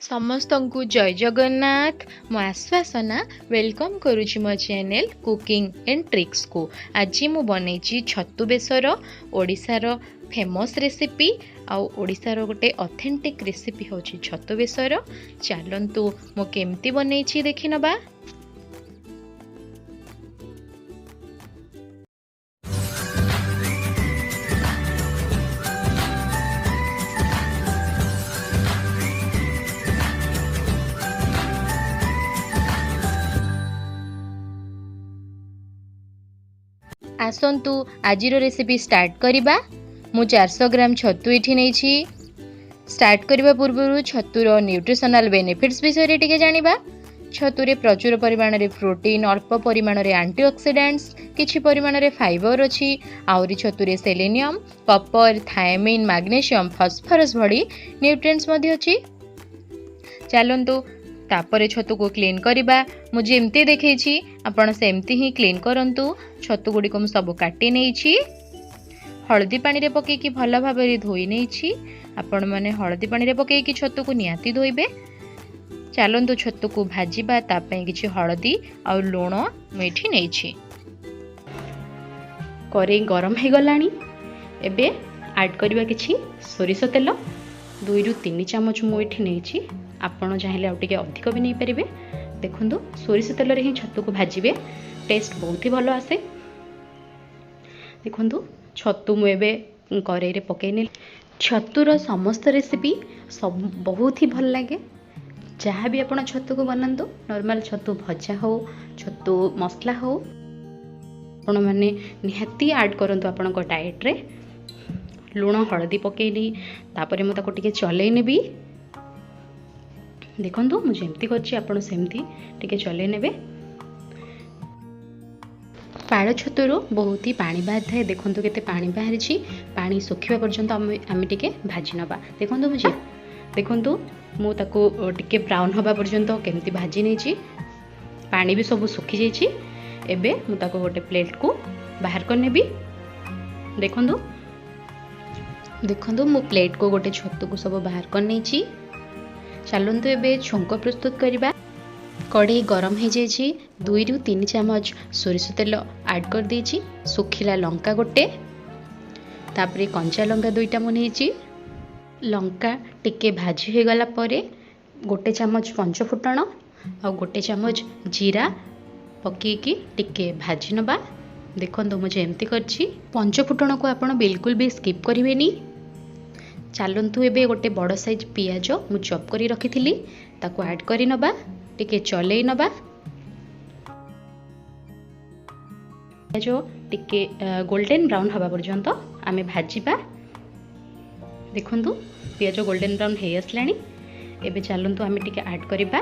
ସମସ୍ତଙ୍କୁ ଜୟ ଜଗନ୍ନାଥ। ମୁଁ ଆଶ୍ୱାସନା welcome କରୁଛି ମୋ ଚ୍ୟାନେଲ୍ କୁକିଂ ଆଣ୍ଡ ଟ୍ରିକ୍ସକୁ। ଆଜି ମୁଁ ବନେଇଛି ଛତୁ ବେସର, ଓଡ଼ିଶାର ଫେମସ୍ ରେସିପି ଆଉ ଓଡ଼ିଶାର ଗୋଟେ ଅଥେଣ୍ଟିକ୍ ରେସିପି ହେଉଛି ଛତୁ ବେସର। ଚାଲନ୍ତୁ, ମୁଁ କେମିତି ବନେଇଛି ଦେଖିନେବା। ଆସନ୍ତୁ, ଆଜିର ରେସିପି ଷ୍ଟାର୍ଟ କରିବା। ମୁଁ 400 ଗ୍ରାମ ଛତୁ ଏଠି ନେଇଛି। ଷ୍ଟାର୍ଟ କରିବା ପୂର୍ବରୁ ଛତୁର ନ୍ୟୁଟ୍ରିସନାଲ୍ ବେନିଫିଟ୍ସ ବିଷୟରେ ଟିକେ ଜାଣିବା। ଛତୁରେ ପ୍ରଚୁର ପରିମାଣରେ ପ୍ରୋଟିନ୍, ଅଳ୍ପ ପରିମାଣରେ ଆଣ୍ଟିଅକ୍ସିଡାଣ୍ଟସ୍, କିଛି ପରିମାଣରେ ଫାଇବର ଅଛି। ଆହୁରି ଛତୁରେ ସେଲେନିୟମ୍, କପର, ଥାୟାମିନ୍, ମାଗ୍ନେସିୟମ୍, ଫସ୍ଫରସ୍ ଭଳି ନ୍ୟୁଟ୍ରିଏଣ୍ଟସ୍ ମଧ୍ୟ ଅଛି। ଚାଲନ୍ତୁ, ତାପରେ ଛତୁକୁ କ୍ଲିନ୍ କରିବା। ମୁଁ ଯେମିତି ଦେଖେଇଛି, ଆପଣ ସେମିତି ହିଁ କ୍ଲିନ୍ କରନ୍ତୁ। ଛତୁ ଗୁଡ଼ିକୁ ମୁଁ ସବୁ କାଟି ନେଇଛି, ହଳଦୀ ପାଣିରେ ପକାଇକି ଭଲ ଭାବରେ ଧୋଇ ନେଇଛି। ଆପଣମାନେ ହଳଦୀ ପାଣିରେ ପକାଇକି ଛତୁକୁ ନିହାତି ଧୋଇବେ। ଚାଲନ୍ତୁ, ଛତୁକୁ ଭାଜିବା। ତା ପାଇଁ କିଛି ହଳଦୀ ଆଉ ଲୁଣ ମୁଁ ଏଠି ନେଇଛି। କରେଇ ଗରମ ହେଇଗଲାଣି। ଏବେ ଆଡ଼୍ କରିବା କିଛି ସୋରିଷ ତେଲ। 2ରୁ 3 ଚାମଚ ମୁଁ ଏଠି ନେଇଛି, ଆପଣ ଚାହିଁଲେ ଆଉ ଟିକେ ଅଧିକ ବି ନେଇପାରିବେ। ଦେଖନ୍ତୁ, ସୋରିଷ ତେଲରେ ହିଁ ଛତୁକୁ ଭାଜିବେ, ଟେଷ୍ଟ ବହୁତ ହି ଭଲ ଆସେ। ଦେଖନ୍ତୁ, ଛତୁ ମୁଁ ଏବେ କରେଇରେ ପକାଇ ନେଲି। ଛତୁର ସମସ୍ତ ରେସିପି ସବୁ ବହୁତ ହି ଭଲ ଲାଗେ। ଯାହା ବି ଆପଣ ଛତୁକୁ ବନାନ୍ତୁ, ନର୍ମାଲ୍ ଛତୁ ଭଜା ହେଉ, ଛତୁ ମସଲା ହେଉ, ଆପଣମାନେ ନିହାତି ଆଡ଼୍ କରନ୍ତୁ ଆପଣଙ୍କ ଡାଏଟ୍ରେ। ଲୁଣ ହଳଦୀ ପକାଇଲି, ତାପରେ ମୁଁ ତାକୁ ଟିକେ ଚଲେଇ ନେବି। ଦେଖନ୍ତୁ, ମୁଁ ଯେମିତି କରିଛି, ଆପଣ ସେମିତି ଟିକେ ଚଲେଇ ନେବେ। ପାଳ ଛତୁରୁ ବହୁତ ହି ପାଣି ବାହାରିଥାଏ। ଦେଖନ୍ତୁ, କେତେ ପାଣି ବାହାରିଛି। ପାଣି ଶୁଖିବା ପର୍ଯ୍ୟନ୍ତ ଆମେ ଟିକେ ଭାଜି ନେବା। ଦେଖନ୍ତୁ, ମୁଁ ତାକୁ ଟିକେ ବ୍ରାଉନ୍ ହେବା ପର୍ଯ୍ୟନ୍ତ କେମିତି ଭାଜି ନେଇଛି। ପାଣି ବି ସବୁ ଶୁଖିଯାଇଛି। ଏବେ ମୁଁ ତାକୁ ଗୋଟେ ପ୍ଲେଟ୍କୁ ବାହାର କରିନେବି। ଦେଖନ୍ତୁ ଦେଖନ୍ତୁ, ମୁଁ ପ୍ଲେଟ୍କୁ ଗୋଟେ ଛତୁକୁ ସବୁ ବାହାର କରିନେଇଛି। ଚାଲନ୍ତୁ, ଏବେ ଛୁଙ୍କ ପ୍ରସ୍ତୁତ କରିବା। କଢ଼େଇ ଗରମ ହେଇଯାଇଛି। 2ରୁ 3 ଚାମଚ ସୋରିଷ ତେଲ ଆଡ଼୍ କରିଦେଇଛି। ଶୁଖିଲା ଲଙ୍କା ଗୋଟେ, ତାପରେ କଞ୍ଚା ଲଙ୍କା 2ଟା ମୁଁ ନେଇଛି। ଲଙ୍କା ଟିକେ ଭାଜି ହୋଇଗଲା ପରେ ଗୋଟେ ଚାମଚ ପଞ୍ଚଫୁଟଣ ଆଉ ଗୋଟେ ଚାମଚ ଜିରା ପକାଇକି ଟିକେ ଭାଜି ନେବା। ଦେଖନ୍ତୁ, ମୁଁ ଯେମିତି କରିଛି। ପଞ୍ଚଫୁଟଣକୁ ଆପଣ ବିଲକୁଲ ବି ସ୍କିପ୍ କରିବେନି। ଚାଲନ୍ତୁ, ଏବେ ଗୋଟେ ବଡ଼ ସାଇଜ୍ ପିଆଜ ମୁଁ ଚପ୍ କରି ରଖିଥିଲି, ତାକୁ ଆଡ଼୍ କରି ନେବା, ଟିକେ ଚଲେଇ ନେବା। ପିଆଜ ଟିକେ ଗୋଲ୍ଡେନ୍ ବ୍ରାଉନ୍ ହେବା ପର୍ଯ୍ୟନ୍ତ ଆମେ ଭାଜିବା। ଦେଖନ୍ତୁ, ପିଆଜ ଗୋଲ୍ଡେନ୍ ବ୍ରାଉନ୍ ହେଇ ଆସିଲାଣି। ଏବେ ଚାଲନ୍ତୁ, ଆମେ ଟିକେ ଆଡ଼୍ କରିବା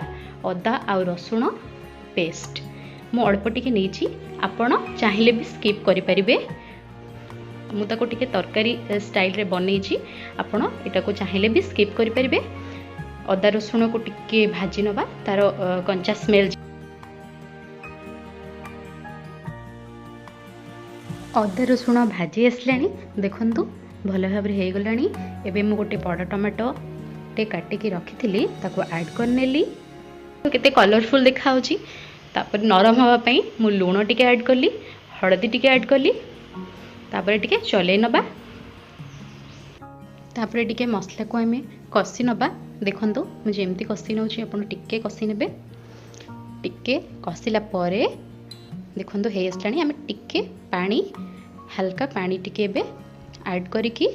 ଅଦା ଆଉ ରସୁଣ ପେଷ୍ଟ। ମୁଁ ଅଳ୍ପ ଟିକେ ନେଇଛି, ଆପଣ ଚାହିଁଲେ ବି ସ୍କିପ୍ କରିପାରିବେ। ମୁଁ ତାକୁ ଟିକେ ତରକାରୀ ଷ୍ଟାଇଲରେ ବନେଇଛି, ଆପଣ ଏଟାକୁ ଚାହିଁଲେ ବି ସ୍କିପ୍ କରିପାରିବେ। ଅଦା ରସୁଣକୁ ଟିକେ ଭାଜି ନେବା, ତାର କଞ୍ଚା ସ୍ମେଲ୍। ଅଦା ରସୁଣ ଭାଜି ଆସିଲାଣି। ଦେଖନ୍ତୁ, ଭଲ ଭାବରେ ହେଇଗଲାଣି। ଏବେ ମୁଁ ଗୋଟେ ବଡ଼ ଟମାଟୋଟେ କାଟିକି ରଖିଥିଲି, ତାକୁ ଆଡ଼୍ କରିନେଲି। କେତେ କଲରଫୁଲ୍ ଦେଖାହେଉଛି। ତାପରେ ନରମ ହେବା ପାଇଁ ମୁଁ ଲୁଣ ଟିକେ ଆଡ଼୍ କଲି, ହଳଦୀ ଟିକେ ଆଡ଼୍ କଲି। ତାପରେ ଟିକେ ଚଲେଇ ନେବା। ତାପରେ ଟିକେ ମସଲାକୁ ଆମେ କଷି ନେବା। ଦେଖନ୍ତୁ, ମୁଁ ଯେମିତି କଷି ନେଉଛି, ଆପଣ ଟିକେ କଷି ନେବେ। ଟିକେ କଷିଲା ପରେ ଦେଖନ୍ତୁ, ହେଇ ଆସିଲାଣି। ଆମେ ଟିକେ ପାଣି, ହାଲକା ପାଣି ଟିକେ ଏବେ ଆଡ଼୍ କରିକି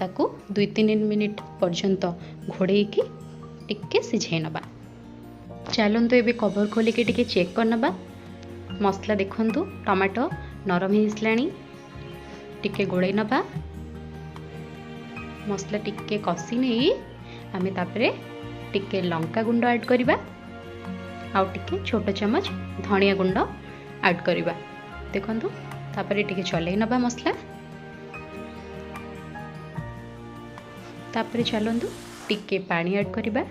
ତାକୁ 2-3 ମିନିଟ୍ ପର୍ଯ୍ୟନ୍ତ ଘୋଡ଼େଇକି ଟିକେ ସିଝେଇ ନେବା। ଚାଲନ୍ତୁ, ଏବେ କଭର ଖୋଲିକି ଟିକେ ଚେକ୍ କରିନେବା ମସଲା। ଦେଖନ୍ତୁ, ଟମାଟୋ ନରମ ହେଇ ଆସିଲାଣି। ଟିକେ ଗୋଳେଇ ନେବା। ମସଲା ଟିକେ କଷି ନେଇ ଆମେ ତାପରେ ଟିକେ ଲଙ୍କା ଗୁଣ୍ଡ ଆଡ଼୍ କରିବା ଆଉ ଟିକେ ଛୋଟ ଚାମଚ ଧନିଆ ଗୁଣ୍ଡ ଆଡ଼୍ କରିବା। ଦେଖନ୍ତୁ, ତାପରେ ଟିକେ ଚଲେଇ ନେବା ମସଲା। ତାପରେ ଚାଲନ୍ତୁ, ଟିକେ ପାଣି ଆଡ଼୍ କରିବା,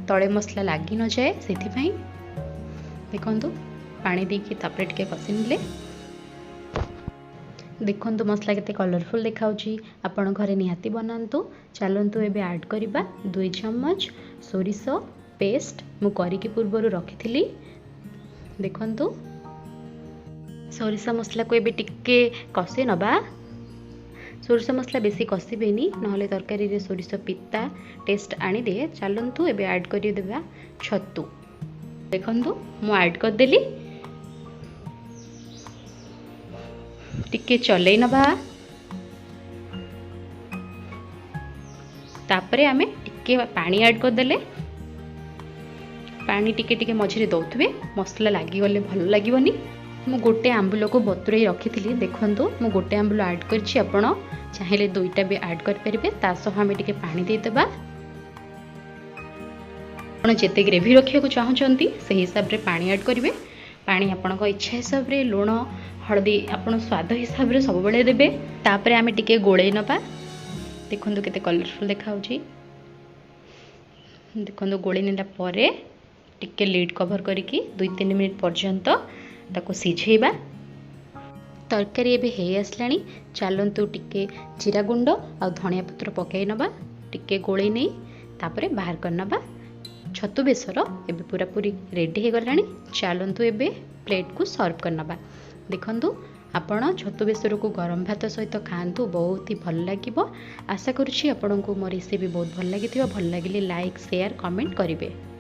ତଳେ ମସଲା ଲାଗି ନଯାଏ ସେଥିପାଇଁ। ଦେଖନ୍ତୁ, ପାଣି ଦେଇକି ତାପରେ ଟିକେ କଷି ନେଲେ। ଦେଖନ୍ତୁ, ମସଲା କେତେ କଲରଫୁଲ୍ ଦେଖାହେଉଛି। ଆପଣ ଘରେ ନିହାତି ବନାନ୍ତୁ। ଚାଲନ୍ତୁ, ଏବେ ଆଡ଼୍ କରିବା 2 ଚାମଚ ସୋରିଷ ପେଷ୍ଟ ମୁଁ କରିକି ପୂର୍ବରୁ ରଖିଥିଲି। ଦେଖନ୍ତୁ, ସୋରିଷ ମସଲାକୁ ଏବେ ଟିକେ କଷି ନେବା। ସୋରିଷ ମସଲା ବେଶୀ କଷିବେନି, ନହେଲେ ତରକାରୀରେ ସୋରିଷ ପିତା ଟେଷ୍ଟ ଆଣିଦିଏ। ଚାଲନ୍ତୁ ଏବେ ଆଡ଼୍ କରିଦେବା ଛତୁ। ଦେଖନ୍ତୁ, ମୁଁ ଆଡ଼୍ କରିଦେଲି। ଟିକେ ଚଲେଇ ନେବା। ତାପରେ ଆମେ ଟିକେ ପାଣି ଆଡ଼୍ କରିଦେଲେ। ପାଣି ଟିକେ ଟିକେ ମଝିରେ ଦେଉଥିବେ, ମସଲା ଲାଗିଗଲେ ଭଲ ଲାଗିବନି। ମୁଁ ଗୋଟେ ଆମ୍ବୁଲକୁ ବତୁରେଇ ରଖିଥିଲି। ଦେଖନ୍ତୁ, ମୁଁ ଗୋଟେ ଆମ୍ବୁଲ ଆଡ଼୍ କରିଛି, ଆପଣ ଚାହିଁଲେ 2ଟା ବି ଆଡ଼୍ କରିପାରିବେ। ତା ସହ ଆମେ ଟିକେ ପାଣି ଦେଇଦେବା। ଆପଣ ଯେତେ ଗ୍ରେଭି ରଖିବାକୁ ଚାହୁଁଛନ୍ତି, ସେହି ହିସାବରେ ପାଣି ଆଡ଼୍ କରିବେ। ପାଣି ଆପଣଙ୍କ ଇଚ୍ଛା ହିସାବରେ, ଲୁଣ ହଳଦୀ ଆପଣ ସ୍ୱାଦ ହିସାବରେ ସବୁବେଳେ ଦେବେ। ତାପରେ ଆମେ ଟିକେ ଗୋଳେଇ ନେବା। ଦେଖନ୍ତୁ କେତେ କଲରଫୁଲ୍ ଦେଖାହେଉଛି। ଦେଖନ୍ତୁ, ଗୋଳେଇ ନେଲା ପରେ ଟିକେ ଲିଡ୍ କଭର୍ କରିକି 2-3 ମିନିଟ୍ ପର୍ଯ୍ୟନ୍ତ ତାକୁ ସିଝେଇବା। ତରକାରୀ ଏବେ ହେଇ ଆସିଲାଣି। ଚାଲନ୍ତୁ ଟିକେ ଜିରା ଗୁଣ୍ଡ ଆଉ ଧନିଆ ପତ୍ର ପକାଇ ନେବା। ଟିକେ ଗୋଳେଇ ନେଇ ତାପରେ ବାହାର କରିନେବା। ଛତୁ ବେସର ଏବେ ପୁରାପୁରି ରେଡ଼ି ହେଇଗଲାଣି। ଚାଲନ୍ତୁ ଏବେ ପ୍ଲେଟ୍କୁ ସର୍ଭ କରିନେବା। ଦେଖନ୍ତୁ, ଆପଣ ଛତୁ ବେସରକୁ ଗରମ ଭାତ ସହିତ ଖାଆନ୍ତୁ, ବହୁତ ହି ଭଲ ଲାଗିବ। ଆଶା କରୁଛି ଆପଣଙ୍କୁ ମୋ ରେସିପି ବହୁତ ଭଲ ଲାଗିଥିବ। ଭଲ ଲାଗିଲେ ଲାଇକ୍, ସେୟାର, କମେଣ୍ଟ କରିବେ।